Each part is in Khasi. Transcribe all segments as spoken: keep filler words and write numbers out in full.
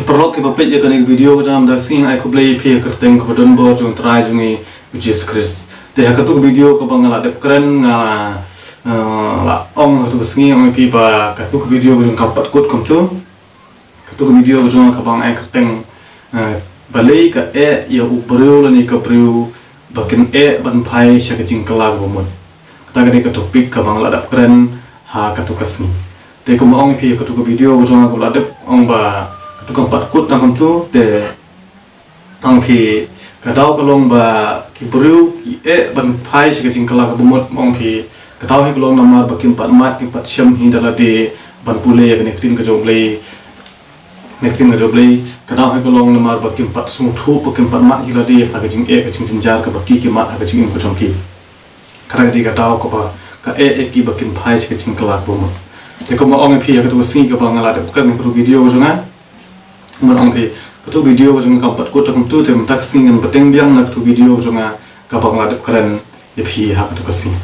Paralok kiba peit ïa kane ka video ka jong nga mynta ka sngi, ai khublei ïa phi ha ka kyrteng kaba donbor jong u Trai jong ngi u Jisu Khrist. Te ha katto ka video kaba nga la dep kren nga la, eh, la ong ha katto ka sngi, ong ïa phi ba katto ka video ka jong nga kam pat kut kumto. Katto ka video ka jong nga kaba nga ai kyrteng, eh, balei ka eh ïa u briew lane ka briew ba kin eh ban phai sha ka jingkylla kaba mut. Kata ka dei ka topic kaba nga la dep kren ha katto ka sngi. Te kumba ong ïa phi katto ka video ka jong nga kaba la dep, ong ba katto kam pat kut tang kumto, te ong ïa phi ka daw ka long ba ki briew ki eh ban phai sha ka jingkylla kaba mut, ong ïa phi ka daw hi ka long namar ba kim pat mad kim pat shem hi da lade ban pule ïa kane ka ktien ka jong U Blei. Kane ka ktien ka jong U Blei ka daw hi ka long namar ba kim pat sngewthuh, ba kim pat mad hi lade ïa kata ka jingeh ka jingjynjar kaba ki ki mad ha ka jingim ka jong ki. Kata ka dei ka daw kaba ka eh ïa ki ba kin phai sha ka jingkylla kaba mut. Te kumba ong ïa phi ha katto ka sngi kaba nga la dep kren ha katto ka video ka jong nga. Kumba ong ïa phi katto ka video ka jong nga kam pat kut tang kumto, te mynta ka sngi ngan bteng biang na katto ka video ka jong nga kaba nga la dep kren ïa phi ha katto ka sngi.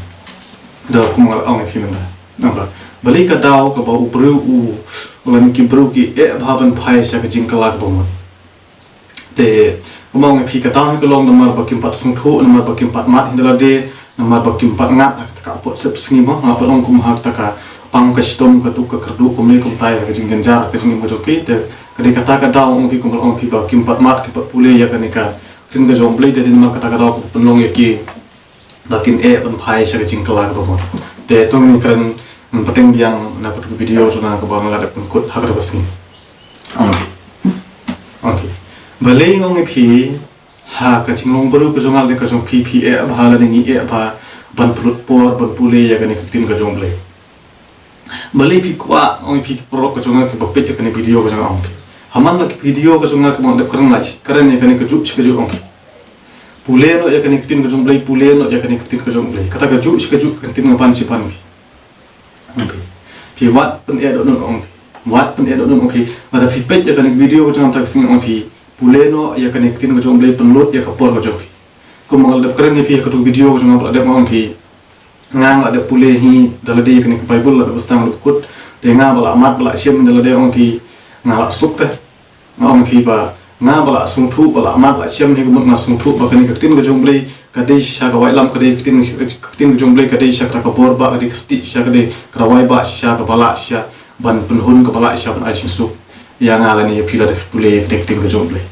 Da kumba nga la ong ïa phi mynta, naba balei ka daw kaba u briew u, lane ki briew ki eh bha ban phai sha ka jingkylla kaba mut. Te kumba ong ïa phi ka daw hi ka long namar ba kim pat sngewthuh, namar ba kim pat mad hi da lade, namar ba kim pat ngat ha kata ka apot sepsngi mo, ha pat ong kum ha kata ka pang ka shitom, ka duk ka kyrduh, kumne kumtai ha ka jingjynjar ka jingim ka jong ki. Te ka dei kata ka daw, ong ïa phi, kumba ong ïa phi ba kim pat mad kim pat pule ïa kane ka ktien ka jong U Blei, te dei namar kata ka daw kaba pynlong ïa ki ba kin eh ban phai sha ka jingkylla kaba mut. Te to ngin kren bteng biang na katto ka video jong nga kaba nga la dep pynkut ha katto ka sngi. Ong ïa phi, ong ïa phi, balei, ong ïa phi, ha ka jinglong briew ka jong nga lane ka jong phi, phi eh bha lane ngi eh bha ban pynlut por ban pule ïa kane ka ktien ka jong U Blei? Balei phi kwah, ong ïa phi ki paralok ka jong nga kiba peit ïa kane ka video ka jong nga, ong ïa phi, ha man la ki video ka jong nga kaba nga dep kren, la kren ïa kane kajuh shi kajuh, ong ïa phi, pule noh ïa kane ka ktien ka jong U Blei, pule noh ïa kane ka ktien ka jong U Blei. Kata kajuh shi kajuh ka ktien nga pan shi pan, ong ïa phi. Ong ïa phi, phi wat pyneh dohnud, ong ïa phi, wat pyneh dohnud, ong ïa phi. Lada phi peit ïa kane ka video ka jong nga mynta ka sngi, ong ïa phi, pule noh ïa kane ka ktien ka jong U Blei, pynlut ïa ka por ka jong phi. Kumba nga la dep kren ïa phi ha katto ka video ka jong nga ba la dep, ong ïa phi, nga nga la dep pule hi da lade ïa kane ka Baibl, la dep sdang la dep kut. Te nga ba la mad ba la shem hi da lade, ong ïa phi, nga la suk te. Nga ong ïa phi ba nga ba la sngewthuh, ba la mad la shem hi ka mut, nga sngewthuh ba kane ka ktien ka jong U Blei ka dei shisha ka waitlam, ka dei ka ktien, ka ktien ka jong U Blei ka dei shisha kata ka bor ba, ka dei ka stieh shisha, ka dei ka dawai ba shisha, kaba lah shisha ban pynhun, kaba lah shisha ban ai jingsuk ïa nga lane ïa phi lada phi pule ïa kane ka ktien ka jong U Blei.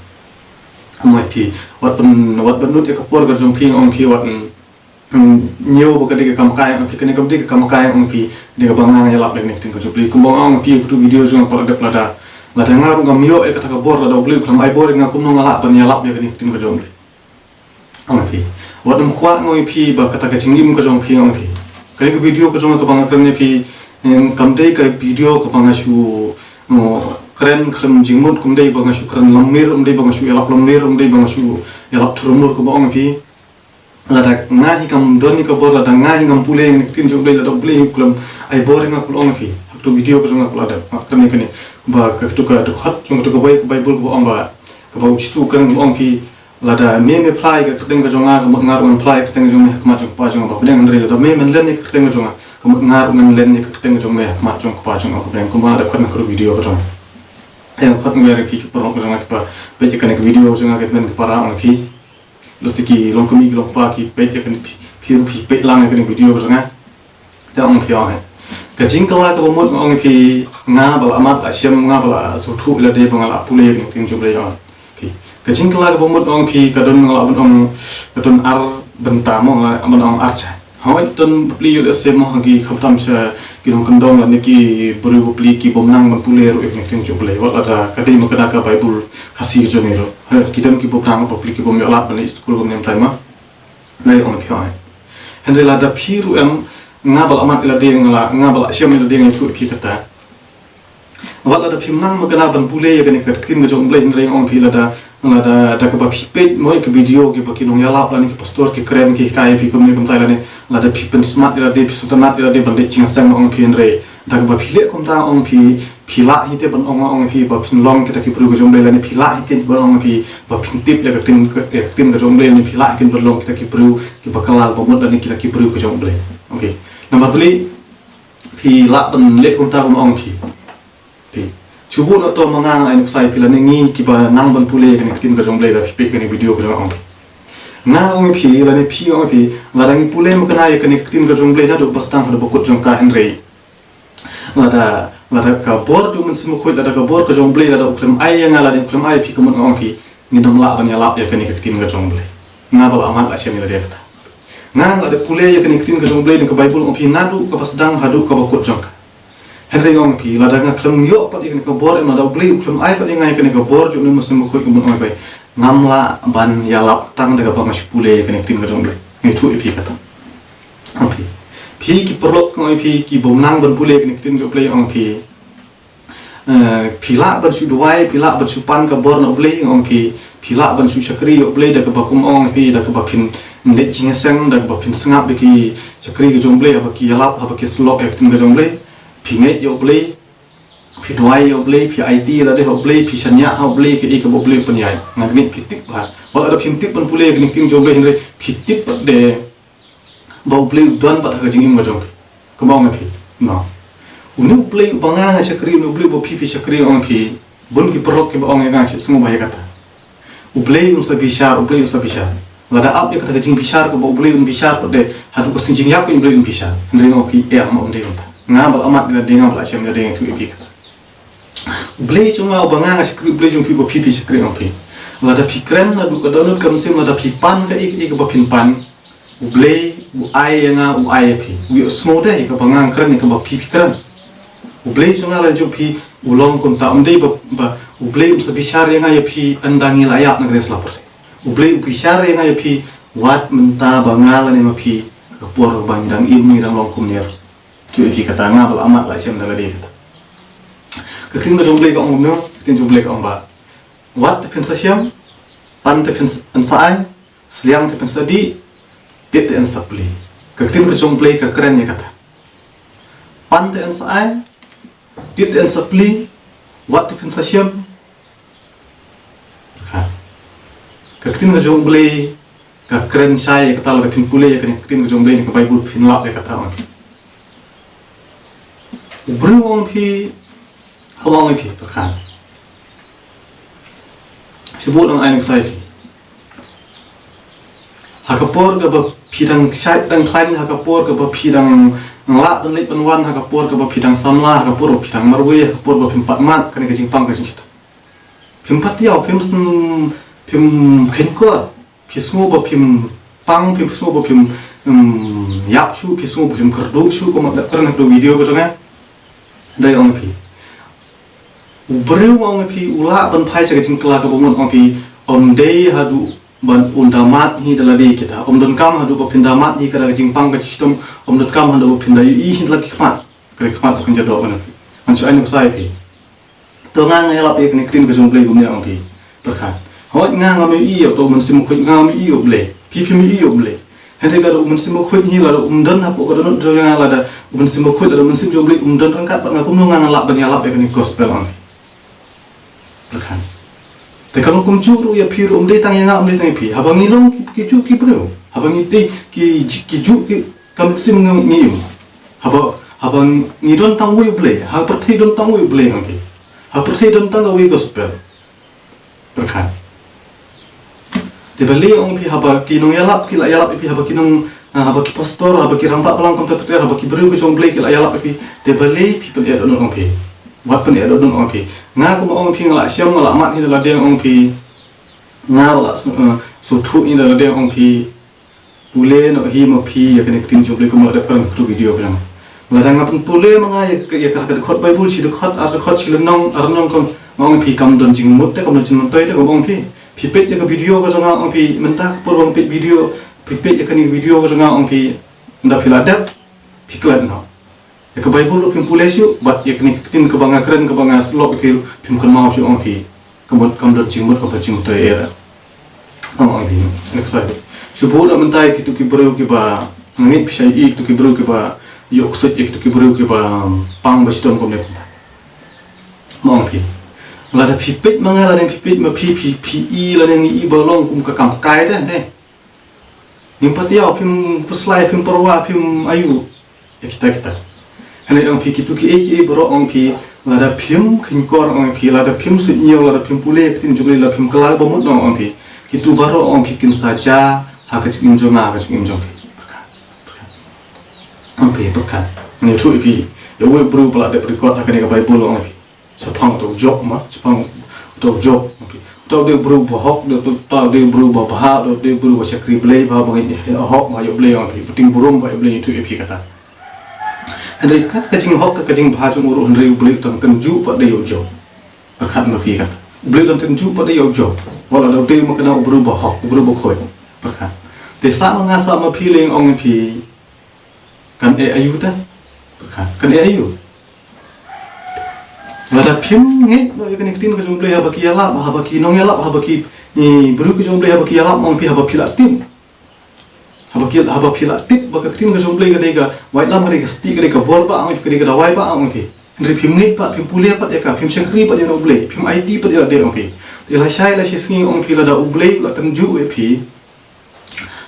Ong ïa phi, wat pyn, wat pynlut ïa ka por ka jong phi, ong ïa phi, wat, mm, ñiew ba ka dei ka kam kai, ong ïa phi, kane kam dei ka kam kai, ong ïa phi, dei kaba nga nga ïalap ïa kane ka ktien ka jong U Blei. Kumba nga ong ïa phi ha katto ka video jong nga ba la dep, lada, lada nga ruh ngam ïoh ïa kata ka bor, lada U Blei u khlem ai bor ïa nga, kumno nga lah ban ïalap ïa kane ka ktien ka jong U Blei? Ong ïa phi, wat nym kwah, nga ong ïa phi, ba kata ka jingim ka jong phi, ong ïa phi, kane ka video ka jong nga kaba nga kren ïa phi, em, kam dei ka video kaba nga shu, mm, kren khlem jingmut, kam dei ba nga shu kren lamwir, kam dei ba nga shu ïalap lamwir, kam dei ba nga shu ïalap thurmur, kaba ong ïa phi. Lada nga hi kam don ïa ka bor, lada nga hi ngam pule ïa kane ka ktien jong U Blei, lada U Blei u khlem ai bor ïa nga, kaba ong ïa phi, ha katto ka video ka jong nga kaba la dep, nga kren ïa kane, ba ha katto ka dkhot jong katto ka Bai, ka Baibl, kaba ong ba, kaba U Jisu u kren, kaba ong ïa phi, lada me me phla ïa ka kyrteng ka jong nga, ka mut nga ruh ngan phla ïa ka kyrteng ka jong me ha khmat jong U Kpa jong nga uba ha bneng. Hynrei lada me men len ïa ka kyrteng ka jong nga, ka mut nga ruh ngan len ïa ka kyrteng ka jong me ha khmat jong U Kpa jong nga uba ha bneng. Kumba nga la dep kren ha katto ka video ka jong nga. Te nga khot nga ïa phi ki paralok ka jong nga kiba peit ïa kane ka video ka jong nga, ki hynmen ki para, ong ïa phi. Lehse ki longkmie ki longkpa ki peit ïa kane, phi, phi ruh phi peit lang ïa kane ka video ka jong nga. Te ong ïa phi, ong ïa phi, ka jingkylla kaba mut, nga ong ïa phi, nga ba la mad la shem, nga ba la sngewthuh ïa lade ba nga la pule ïa kane ka ktien jong U Blei, ong ïa phi. Ka jingkylla kaba mut, ong ïa phi, ka don, nga lah ban ong, ka don ar bynta mo, nga lah ban ong ar jait. Hooid, don bapli ïoh lehse mo ha ki, khamtam sha ki nongkyndong lane ki briew bapli ki bym nang ban pule ruh ïa kane ka ktien jong U Blei, wat lada ka dei ma kane ka Baibl Khasi ka jong ngi ruh. Hooid, ki don ki bym nang, bapli ki bym ïoh lad ban leit skul kumne kumtai mo. Hynrei ong ïa phi, hooid, hynrei lada phi ruh em, nga ba la mad ïa lade, nga la, nga ba la shem ïa lade, nga ïathuh ïa phi kata. Wat lada phim nang ma kane ban pule ïa kane ka ktien ka jong U Blei, hynrei ong ïa phi, lada, lada da kaba phi peit mo ïa ka video kiba ki nongïalap lane ki pastor ki kren ki hikai ïa phi kumne kumtai, lane lada phi pynsmat ïa lade, phi sngewtynnat ïa lade ban leit jingseng, ong ïa phi, hynrei da kaba phi leh kumta, ong ïa phi, phi lah hi te ban ong, ong ïa phi, ba phin long kita ki briew ka jong U Blei, lane phi lah hi ken ban ong ïa phi ba phin tip ïa ka ktien, ïa ka ktien ka jong U Blei, lane phi lah hi ken ban long kita ki briew kiba kylla ba mut lane kita ki briew ka jong U Blei. Okay. Namar balei phi lah ban leh kumta, kumba ong ïa phi? Phi, Shu bud noh to ma nga nga ai nuksa ïa phi lane ngi kiba nang ban pule ïa kane ka ktien ka jong U Blei, lada phi peit kane ka video ka jong nga ong phi. Nga ong ïa phi lane phi ong ïa phi, lada ngi pule makna ïa kane ka ktien ka jong U Blei naduh ba sdang haduh ba kut jong ka, hynrei lada, lada ka bor jong U Mynsiem Bakhuid, lada ka bor ka jong U Blei, lada u khlem ai ïa nga, lada u khlem ai ïa phi, ka mut nga ong ïa phi, ngin ym lah ban ïalap ïa kane ka ktien ka jong U Blei. Nga ba la amat la shem ïa lade kata. Nga nga la dep pule ïa kane ka ktien ka jong U Blei na ka Baibl, ong phi, naduh kaba sdang haduh kaba kut jong ka. Hynrei ong phi, lada nga khlem ïoh pat ïa kane ka bor, em, lada U Blei u khlem ai pat ïa nga ïa kane ka bor jong U Mynsiem Bakhuid, ka mut ong phi, ngam lah ban ïalap tang da kaba nga shu pule ïa kane ka ktien ka jong U Blei. Nga ïathuh ïa phi kata. Ong phi, phi ki paralok, ong phi, ki bym nang ban pule ïa kane ka ktien jong U Blei, ong phi, eh, phi lah ban shu duwai, phi lah ban shu pan ka bor na U Blei, ong phi, phi lah ban shu shakri ïa U Blei da kaba kum ong phi, da kaba phin leit jingïaseng, da kaba phin sngap ïa ki shakri ka jong U Blei, haba ki ïalap, haba ki sylok ïa ka ktien ka jong U Blei. Phi ngeit ïa U Blei, phi duwai ïa U Blei, phi aiti ïa lade ha U Blei, phi shaniah ha U Blei, kaei kaba U Blei u pynïaid. Nga ngeit phi tip bha. Wat lada phim tip ban pule ïa kane ka ktien jong U Blei, hynrei phi tip pat de ba U Blei u don pat ha ka jingim ka jong phi. Kumba ong phi, no. Une U Blei uba nga nga shakri, une U Blei uba phi phi shakri, ong phi. Bun ki paralok kiba ong ïa nga, shit, sngewbha ïa kata. U Blei un sa bishar, U Blei un sa bishar. Lada ap ïa kata ka jingbishar kaba U Blei un bishar pat de, haduh ka sngi jingïap ka U Blei un bishar. Hynrei nga ong phi, em, ym dei kumta. Nga ba la amat ïa lade, nga ba la shem ïa lade, nga ïathuh ïa phi kata. U Blei jong nga uba nga nga shakri, U Blei jong phi uba phi phi shakri, ong phi. Lada phi kren naduh ka dohnud ka mynsiem, lada phi pan kaei kaei kaba phin pan, U Blei u ai ïa nga, u ai ïa phi. U ïohsngew de ïa kaba nga nga kren, ïa kaba phi phi kren. U Blei jong nga lane jong phi u long kumta, ym dei ba, ba U Blei un sa bishar ïa nga ïa phi ynda ngi la ïap na kane ka sla pyrthei. U Blei u bishar ïa nga ïa phi wat mynta ba nga lane ma phi, ka por ba ngi dang im, ngi dang long kumne ruh. Ïathuh ïa phi kata, nga ba la amat la shem da lade kata. Ka ktien ka jong U Blei ka ong kumno? Ka ktien jong U Blei ka ong ba, wat te phin sa shem, pan te phin s-, yn sa ai, sliang te phin sa dih, tied te yn sa plie. Ka ktien ka jong U Blei ka kren ïa kata. Pan te yn sa ai, tied te yn sa plie, wat te phin sa shem. Ha. Ka ktien ka jong U Blei ka kren shai ïa kata, lada phin pule ïa kane ka ktien ka jong U Blei na ka Baibl phin lap ïa kata, ong phi. U briew, ong phi, haba ong ïa phi, pyrkhat. Shu bud nga ai nuksa ïa phi. Ha ka por kaba phi dang shait dang khlaiñ, ha ka por kaba phi dang lah ban leit ban wan, ha ka por kaba phi dang samla, ha ka por ba phi dang marwei, ha ka por ba phim pat mad kane ka jingpang ka jingshitom, phim pat ïaw, phim sn-, phim kheiñ kot, phi sngew ba phim pang, phi sngew ba phim, mm, ïap shuh, phi sngew ba phim kyrduh shuh, kumba dep kren ha ka video ka jong nga. Dei, ong phi, u briew, ong phi, u lah ban phai sha ka jingkylla kaba mut, ong phi, ym dei haduh ban un da mad hi da lade kita. Ym donkam haduh ba phin da mad hi kata ka jingpang ka jingshitom, ym donkam haduh ba phin da ïohi hi da la ki khmat, ka dei khmat ba kynja doh, ong phi. Ngan shu ai nuksa ïa phi. To nga nga ïalap ïa kane ka ktien ka jong U Blei kumne, ong phi. Pyrkhat. Hooid, nga ngam ïohi ïa uto u Mynsiem Bakhuid, nga ngam ïohi ïa U Blei. Phi phim ïohi ïa U Blei. Hynrei lada u Mynsiem Bakhuid hi, lada um don hapoh ka dohnud jong nga, lada u Mynsiem Bakhuid, lada u Mynsiem jong U Blei um don ryngkat bad nga, kumno nga ngan lah ban ïalap ïa kane ka gospel, ong phi. Pyrkhat. Te ka long kumjuh ruh ïa phi ruh, ym dei tang ïa nga, ym dei tang ïa phi. Haba ngi long ki, ki juh ki briew, haba ngi dei ki, ki juh ki, ka mynsiem ngi, ngi im. Haba, haba ngi don tang uwei U Blei, ha pyrthei don tang uwei U Blei, ong phi. Ha pyrthei don tang kawei gospel. Pyrkhat. Te balei, ong phi, haba ki nongïalap ki la ïalap ïa phi, haba ki nong, ah, haba ki pastor, haba ki rangbah balang, kumta ter ter, haba ki briew ka jong U Blei ki la ïalap ïa phi, te balei phi pynïaid dohnud, ong phi. Wat pynïaid dohnud, ong phi. Nga kumba ong phi, nga la shem, nga la mad hi da lade, ong phi. Nga ba la shu, eh, shu thuh hi da lade, ong phi. Pule noh hi ma phi ïa kane ka ktien jong U Blei kumba la dep kren ha ka video ka jong nga. Lada nga pynpule ma nga ïa ka, ïa ka, ka dkhot Baibl, shi dkhot, ar dkhot, shi lynnong, ar lynnong, kumba ong phi, kam don jingmut te, kam don jingmyntoi te, kumba ong phi. Phi peit ïa ka video ka jong nga, ong phi, mynta ka por ba nga peit video, phi peit ïa kane ka video ka jong nga, ong phi, ynda phi la dep, phi klet noh. Ïa ka Baibl ruh phim pule shuh, bad ïa kane ka ktien kaba nga kren, kaba nga sylok ïa phi ruh phim kynmaw shuh, ong phi. Ka mut kam don jingmut, kam don jingmyntoi ïa ka. Ong, ong phi. Next slide. Shu bud noh mynta ïa kito ki briew kiba, nga ngeit phi shait ïohi, kito ki briew kiba ïoh ksuid, ïa kito ki briew kiba pang ba shitom kumne kumta. Ong phi. Lada phi peit ma nga, lada phi peit ma phi, phi, phi i, lada ngi i ba long kum ka kam kai te, te. Ngim pat ïaw, phim khuslai, phim pyrwa, phim aiu. Ïa kita kita. Hynrei ong phi, kito kiei kiei baroh, ong phi, Lada phim kheiñkor ong phi, lada phim suidñiew, lada phim pule ka ktien jong U Blei, lada phim kylla ba mut noh ong phi, kitu baroh ong phi kin sa jia ha ka jingim jong nga, ha ka jingim jong phi. Pyrkhat, pyrkhat. Ong phi, pyrkhat. Ngi ïathuh ïa phi, ïa uwei u briew ba la dep record ha kane ka Baibl ong phi. Shaphang uto u Job ma, shaphang uto u Job ong phi. Uto u dei u briew ba hok, uto u dei u briew ba bha, uto u dei u briew ba shakri Blei bha, ba ngeit hok bha ïa U Blei ong phi. Ba ting burom bha ïa U Blei, ngi ïathuh ïa phi kata. Hynrei kat ka jinghok, kat ka jingbha jong u ruh, hynrei U Blei u tang tynjuh pat da ïa u Job. Pyrkhat ma phi kata. U Blei u tang tynjuh pat da ïa u Job. Wat la u dei ma kane u briew ba hok, u briew ba khuid. Pyrkhat. Te sa ma nga, sa ma phi lei ong phi. Kan eh aïu te? Pyrkhat. Kan eh aïu? Lada phim ngeit noh ïa kane ka ktien ka jong U Blei, haba ki ïalap, haba ki nongïalap, haba ki, i, briew ka jong U Blei, haba ki ïalap ong phi, haba phi la tip. Haba ki, haba phi la tip ba ka ktien ka jong U Blei ka dei ka waitlam, ka dei ka stieh, ka dei ka bor ba ong phi, ka dei ka dawai ba ong phi. Hynrei phim ngeit pat, phim pule pat ïa ka, phim shakri pat ïa U Blei, phim aiti pat ïa lade ong phi. Te lashai lashisngi ong phi, lada U Blei u la tynjuh ïa phi,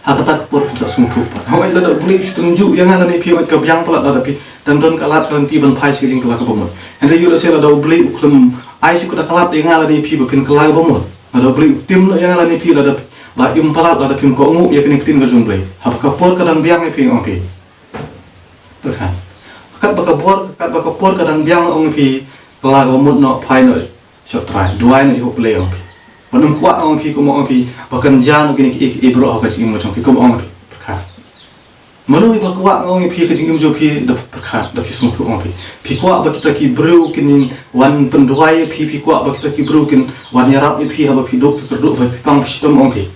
ha kata ka por phin sa sngewthuh pat. Hooid, lada U Blei u shu tynjuh ïa nga lane phi, wat ka biang palat, lada phi dang don ka lad ka lynti ban phai sha ka jingkylla kaba mut. Hynrei ïoh lehse lada U Blei u khlem ai shuh kata ka lad ïa nga lane phi ba phin kylla kaba mut, lada U Blei u tim noh ïa nga lane phi, lada phi la im palat, lada phim kohnguh ïa kane ka ktien ka jong U Blei, haba ka por ka dang biang ïa phi ong phi. Pyrkhat. Katba ka por, katba ka por ka dang biang ong phi, kylla kaba mut noh, phai noh sha U Trai, duwai noh ïa U Blei ong phi. Wat nym kwah ong phi, kum ong phi, ba kan jia noh kine kiei kiei baroh ha ka jingim ka jong phi, kum ong phi. Pyrkhat. Mano ba kwah ong ïa phi ka jingim jong phi, da pyrkhat, da phi sngewthuh ong phi. Phi kwah ba kita ki briew kin wan pynduwai ïa phi, phi kwah ba kita ki briew kin wan ïarap ïa phi haba phi duk, phi kyrduh, ba phi pang phi shitom ong phi.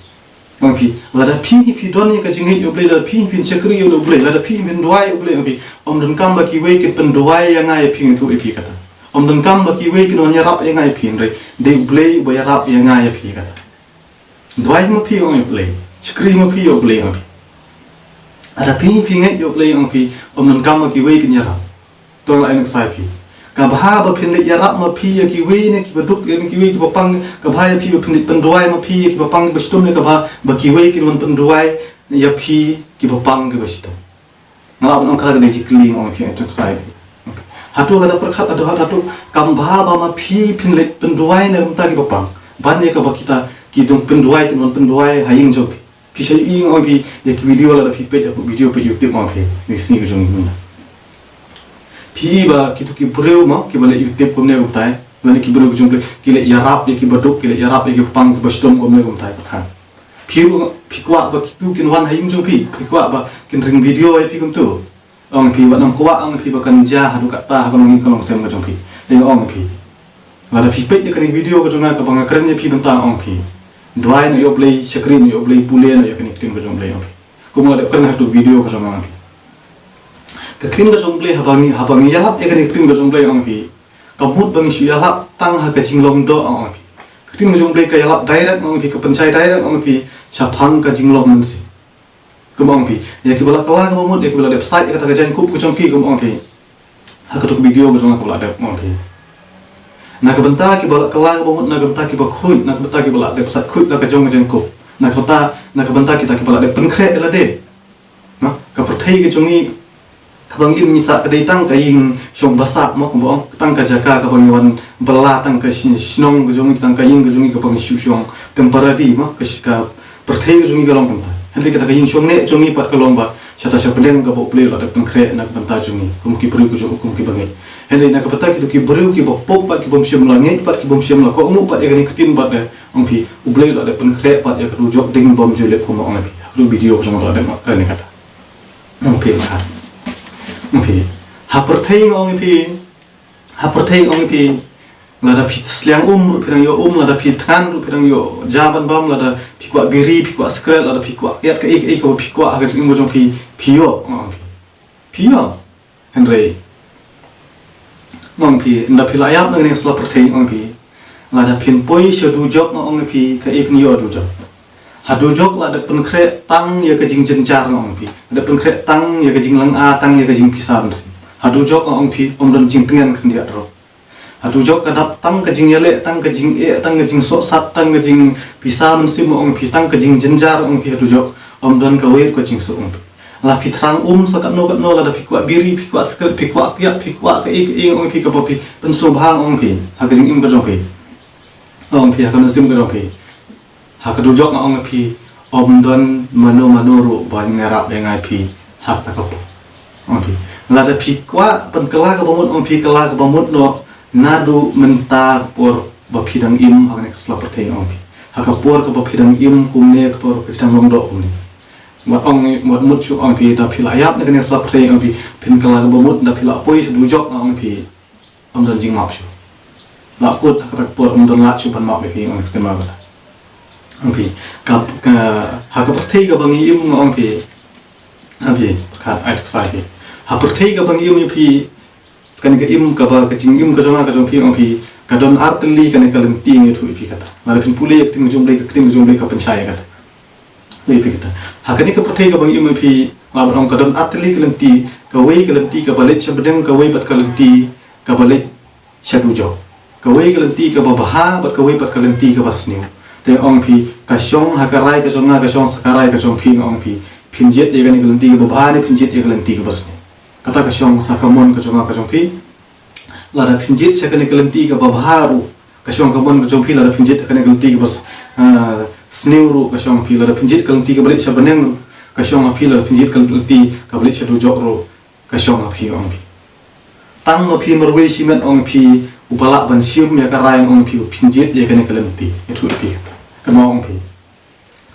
Ong phi, lada phi hi phi don ïa ka jingngeit ïa U Blei, lada phi hi phin shakri ïa U Blei, lada phi hi phin duwai ïa U Blei ong phi, ym donkam ba kiwei kin pynduwai ïa nga ïa phi, ngi ïathuh ïa phi kata. Ym donkam ba kiwei kin wan ïarap ïa nga ïa phi, hynrei dei U Blei uba ïarap ïa nga ïa phi kata. Duwai ma phi ong ïa U Blei, shakri ma phi ïa U Blei ong phi. Lada phi hi phi ngeit ïa U Blei ong phi, ym donkam ba kiwei kin ïarap. To nga la ai nuksa ïa phi. Ka bha ba phin leit ïarap ma phi ïa kiwei ne kiba duk, ïa kiwei kiba pang, ka bha ïa phi ba phin leit pynduwai ma phi ïa kiba pang kiba shitom, ne ka bha ba kiwei kin wan pynduwai ïa phi kiba pang kiba shitom. Nga lah ban ong kata ka dei jingkylli, ong phi, ïa nuksa ïa phi. Hato lada pyrkhat, hato, hato kam bha ba ma phi phin leit pynduwai na ka bynta kiba pang, ban ïa kaba kita ki dang pynduwai kin wan pynduwai ha ïing jong phi. Phi sa ïohi ong phi ïa ki video, lada phi peit ïa ki video peit YouTube ong phi, ne sngi ka jong ngi mynta. Phi i ba kito ki briew mo, kiba leh YouTube kumne kumtai, lane ki briew ka jong U Blei, ki leh ïarap ïa kiba duk, ki leh ïarap ïa kiba pang, kiba shitom kumne kumtai, pyrkhat. Phi ruh phi kwah ba kito kin wan ha ïing jong phi, phi kwah ba kin ring video ïa phi kumto. Ong phi, wat nym kwah ong phi ba kan jia haduh katta ha ka longïing ka longsem ka jong phi. Dei ong phi. Lada phi peit ïa kane ka video ka jong nga kaba nga kren ïa phi mynta ong phi, duwai noh ïa U Blei, shakri noh ïa U Blei, pule noh ïa kane ka ktien ka jong U Blei ong phi. Kumba nga la dep kren ha kato ka video ka jong nga ong phi. Ka ktien ka jong U Blei haba ngi, haba ngi ïalap ïa kane ka ktien ka jong U Blei ong phi, ka mut ba ngi shu ïalap tang ha ka jinglong doh ong phi. Ka ktien ka jong U Blei ka ïalap direct ong phi, ka pynshai direct ong phi shaphang ka jinglong mynsiem. Kumba ong phi, ïa kiba la kylla kaba mut, ïa kiba la dep sait ïa kata ka jaiñkup ka jong ki, kumba ong phi ha kato ka video ka jong nga kaba la dep ong phi. Na ka bynta kiba la kylla kaba mut, na ka bynta kiba khuid, na ka bynta kiba la dep sait khuid la ka jong ka jaiñkup, na ka bynta, na ka bynta kita kiba la dep pynkhreh ïa lade. Na ka pyrthei ka jong ngi, kaba ngi im ngi sah ka dei tang ka ïing shong ba sah mo, kumba ong, tang ka jaka kaba ngi wan bylla, tang ka shi-, shnong ka jong ngi, tang ka ïing ka jong ngi kaba ngi shu shong temporary mo, ka shi-, ka pyrthei ka jong ngi ka long kumta. Hynrei kata ka ïing shong neh jong ngi pat ka long ba shata sha bneng kaba U Blei u la dep pynkhreh na ka bynta jong ngi kum ki briew ka jong u, kum kiba ngeit. Hynrei na ka bynta kito ki briew kiba pop pat, ki bym shym la ngeit pat, ki bym shym la kohnguh pat ïa kane ka ktien pat, eh, ong phi, U Blei u la dep pynkhreh pat ïa ka dujok ding bym ju lip, kumba ong phi ha kato ka video ka jong nga ba la dep kren ïa kata. Ong phi, ong phi, ha pyrthei ong phi, ha pyrthei ong phi, lada phi sliang um ruh phi dang ïoh um, lada phi thngan ruh phi dang ïoh ja ban bam, lada phi kwah biri, phi kwah sikret, lada phi kwah ïa kaei kaei kaba phi kwah ha ka jingim ka jong phi, phi ïoh, ong phi. Phi ïoh. Hynrei, ong phi, ynda phi la ïap na kane ka sla pyrthei ong phi, lada phin poi sha dujok ong phi, kaei phin ïoh ha dujok? Ha dujok la dep pynkhreh tang ïa ka jingjynjar ong phi, la dep pynkhreh tang ïa ka jinglynga, tang ïa ka jingpisa mynsiem. Ha dujok ong phi, ym don jingtngen khyndiat ruh. Ha dujok ka dap tang ka jingïaleh, tang ka jingeh, tang ka jingsohsat, tang ka jingpisa mynsiem ong phi, tang ka jingjynjar ong phi ha dujok, ym don kawei ka jingsuk ong phi. La phi thrang um sa katno katno, lada phi kwah biri, phi kwah sikret, phi kwah kiad, phi kwah kaei kaei, ong phi, kaba phi pynsngewbha, ong phi, ha ka jingim ka jong phi, ong phi, ha ka mynsiem ka jong phi, ha ka dujok, nga ong phi, ym don mano mano ruh ban ïarap ïa nga ïa phi ha kata ka por, ong phi. Lada phi kwah ban kylla kaba mut, ong phi, kylla kaba mut noh naduh mynta ka por ba phi dang im ha kane ka sla pyrthei, ong phi. Ha ka por kaba phi dang im kumne, ka por ba phi dang long doh kumne. Wat ong, wat mut shuh, ong phi, da phi la ïap na kane ka sla pyrthei, ong phi, phin kylla kaba mut, da phi la poi sha dujok, ong phi, ym don jingmap shuh. La kut ha kata ka por, ym don lad shuh ban map ïa phi, ong phi, kynmaw kata, ong phi. Ka, ka, ha ka pyrthei kaba ngi im, ong phi, ong phi, pyrkhat, ai, to ksai phi. Ha pyrthei kaba ngi im, ong phi, kane ka im kaba, ka jingim ka jong nga ka jong phi, ong phi, ka don artylli kane ka lynti, ngi ïathuh ïa phi kata. Lada phin pule ïa ka ktien ka jong U Blei, ka ktien ka jong U Blei ka pynshai ïa kata. Ïa phi kata. Ha kane ka pyrthei kaba ngi im, ong phi, nga ban ong ka don artylli ka lynti, kawei ka lynti kaba leit sha bneng, kawei pat ka lynti kaba leit sha dujok. Kawei ka lynti kaba bha bad kawei pat ka lynti kaba sniew. Te ong phi, ka shong ha ka rai ka jong nga, ka shong sa ka rai ka jong phi, nga ong phi, phin jied ïa kane ka lynti kaba bha ne phin jied ïa ka lynti kaba sniew. Kata ka shong sa ka mon ka jong nga ka jong phi. Lada phin jied sha kane ka lynti kaba bha ruh, ka shong ka mon ka jong phi, lada phin jied kane ka lynti kaba s-, ah, sniew ruh, ka shong phi, lada phin jied ka lynti kaba leit sha bneng ruh, ka shong phi, lada phin jied ka lynti kaba leit sha dujok ruh, ka shong phi, ong phi. Tang ma phi marwei shimet, ong phi, uba lah ban shim ïa ka rai, ong phi, phin jied ïa kane ka lynti. Ïathuh ïa phi kata. Kynmaw, ong phi.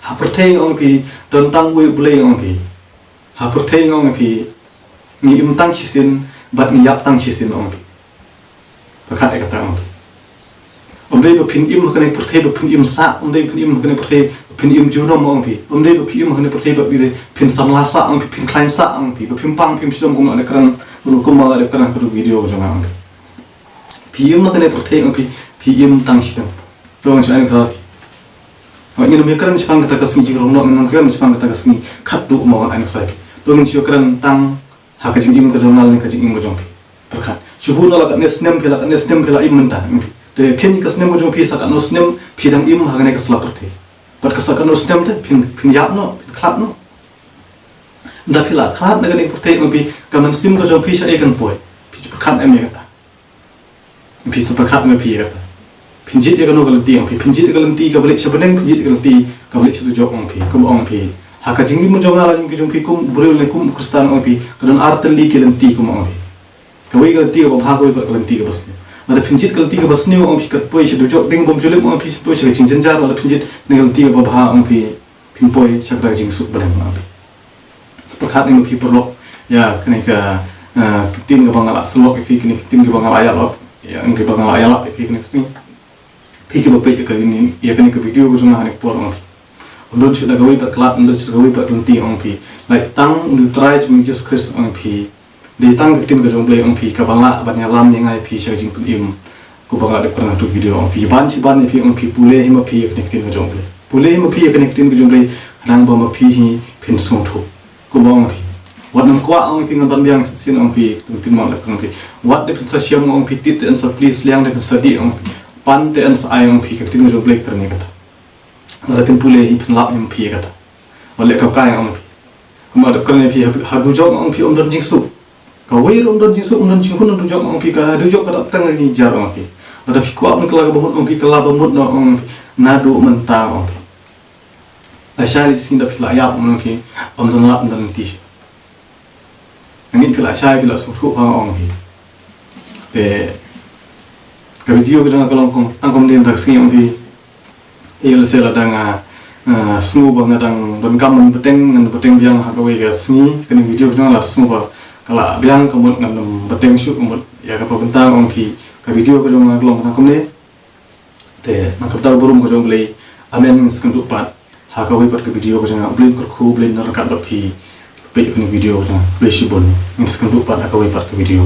Ha pyrthei, ong phi, don tang uwei U Blei, ong phi. Ha pyrthei, ong phi, ngi im tang shisien bad ngi ïap tang shisien, ong phi. Pyrkhat ïa kata, ong phi. Ym dei ba phin im ha kane ka pyrthei ba phin im sah, ym dei ba phin im ha kane ka pyrthei ba phin im junom, ong phi. Ym dei ba phin im ha kane ka pyrthei ba phin samla sah, ong phi, phin khlaiñ sah, ong phi, ba phim pang phim shlem kumba la dep kren, kumba la dep kren ha ka video ka jong nga, ong phi. Phi im ha kane ka pyrthei, ong phi, phi im tang shisien. To ngan shu ai nuksa phi. Hooid, ngin ym ïakren shaphang kata ka sngi jingrong noh, ngin ym ïakren shaphang kata ka sngi khatduh mo, ngan ai nuksa phi. To ngin shu kren tang ha ka jingim ka jong nga lane ka jingim ka jong phi. Pyrkhat. Shu hun la katne snem phi, la katne snem phi la im mynta, ong phi. Te khein ka snem ka jong phi, sa katno snem phi dang im ha kane ka sla pyrthei. Bad ka sa katno snem te phin, phin ïap noh, phin khlad noh. Da phi la khlad na kane ka pyrthei, ong phi, ka mynsiem ka jong phi shaei kan poi? Phi ju pyrkhat em ïa kata? Phi sa pyrkhat ma phi ïa kata. Phin jied ïa kano ka lynti, ong phi, phin jied ïa ka lynti kaba leit sha bneng, phin jied ïa ka lynti kaba leit sha dujok, ong phi, kumba ong phi. Ha ka jingim jong nga lane ka jong phi kum u briew lane kum u Khristan, ong phi, ka don artylli ki lynti, kumba ong phi. Kawei ka lynti kaba bha, kawei pat ka lynti kaba sniew. Lada phin jied ka lynti kaba sniew, ong phi, kan poi sha dujok ding bym ju lip, ong phi, poi sha ka jingjynjar. Lada phin jied na ka lynti kaba bha, ong phi, phin poi sha ka jingsuk bneng, ong phi. Sa pyrkhat ïa ma phi paralok ïa kane ka, eh, ktien kaba nga la sngewlok ïa phi, kane ka ktien kaba nga la ïalap, ïa kaba nga la ïalap ïa phi kane ka sngi. Phi kiba peit ïa kane, ïa kane ka video ka jong nga ha kane ka por, ong phi. Ym don shuh da kawei pat ka lad, ym don shuh da kawei pat ka lynti, ong phi. Lait tang U Trai jong ngi U Jisu Khrist, ong phi. Dei tang ka ktien ka jong U Blei, ong phi, kaba lah ban ïalam ïa nga ïa phi sha ka jingpynim. Kumba nga la dep kren ha katu ka video, ong phi, ban shi ban ïa phi, ong phi, pule hi ma phi ïa kane ka ktien ka jong U Blei. Pule hi ma phi ïa kane ka ktien ka jong U Blei, khnang ba ma phi hi phin sngewthuh. Kumba ong phi. Wat nym kwah, ong phi, ngan ban biang shisien, ong phi, ktien mo, la kren, ong phi. Wat da phin sa shem, ong phi, tied te yn sa plie, sliang te yn sa dih, ong phi. Pan te yn sa ai, ong phi, ka ktien ka jong U Blei ka kren ïa kata. Lada phin pule hi phin lap hi ma phi ïa kata. Wat leh kam kai, ong phi. Kumba dep kren ïa phi, ha, ha dujok, ong phi, ym don jingsuk. Kawei ruh ym don jingsuk, ym don jinghun ha dujok, ong phi, ka dujok ka dap tang ha ki jar, ong phi. Lada phi kwah ban kylla kaba mut, ong phi, kylla ba mut noh, ong phi. Naduh mynta, ong phi. Lashai la sngi da phi la ïap, ong phi, ym don lad, ym don lynti. Nga ngeit phi la shai, phi la sngewthuh bha, ong phi. Te ka video ka jong nga ka long tang kumne mynta ka sngi, ong phi. Te ïoh lehse lada nga, eh, sngew ba nga dang donkam ban bteng, ngan bteng biang ha kawei ka sngi. Kane ka video ka jong nga lada sngew ba ka la biang ka mut ngan ym bteng shuh ka mut ïa kaba mynta, ong phi. Ka video ka jong nga ka long tang kumne. Te na ka bynta burom ka jong U Blei, amen. Ngin sa ïakynduh pat ha kawei pat ka video ka jong nga. U Blei un kyrkhu, U Blei un ryngkat bad phi. Peit ïa kane ka video ka jong nga. Khublei shibun. Ngin sa ïakynduh pat ha kawei pat ka video.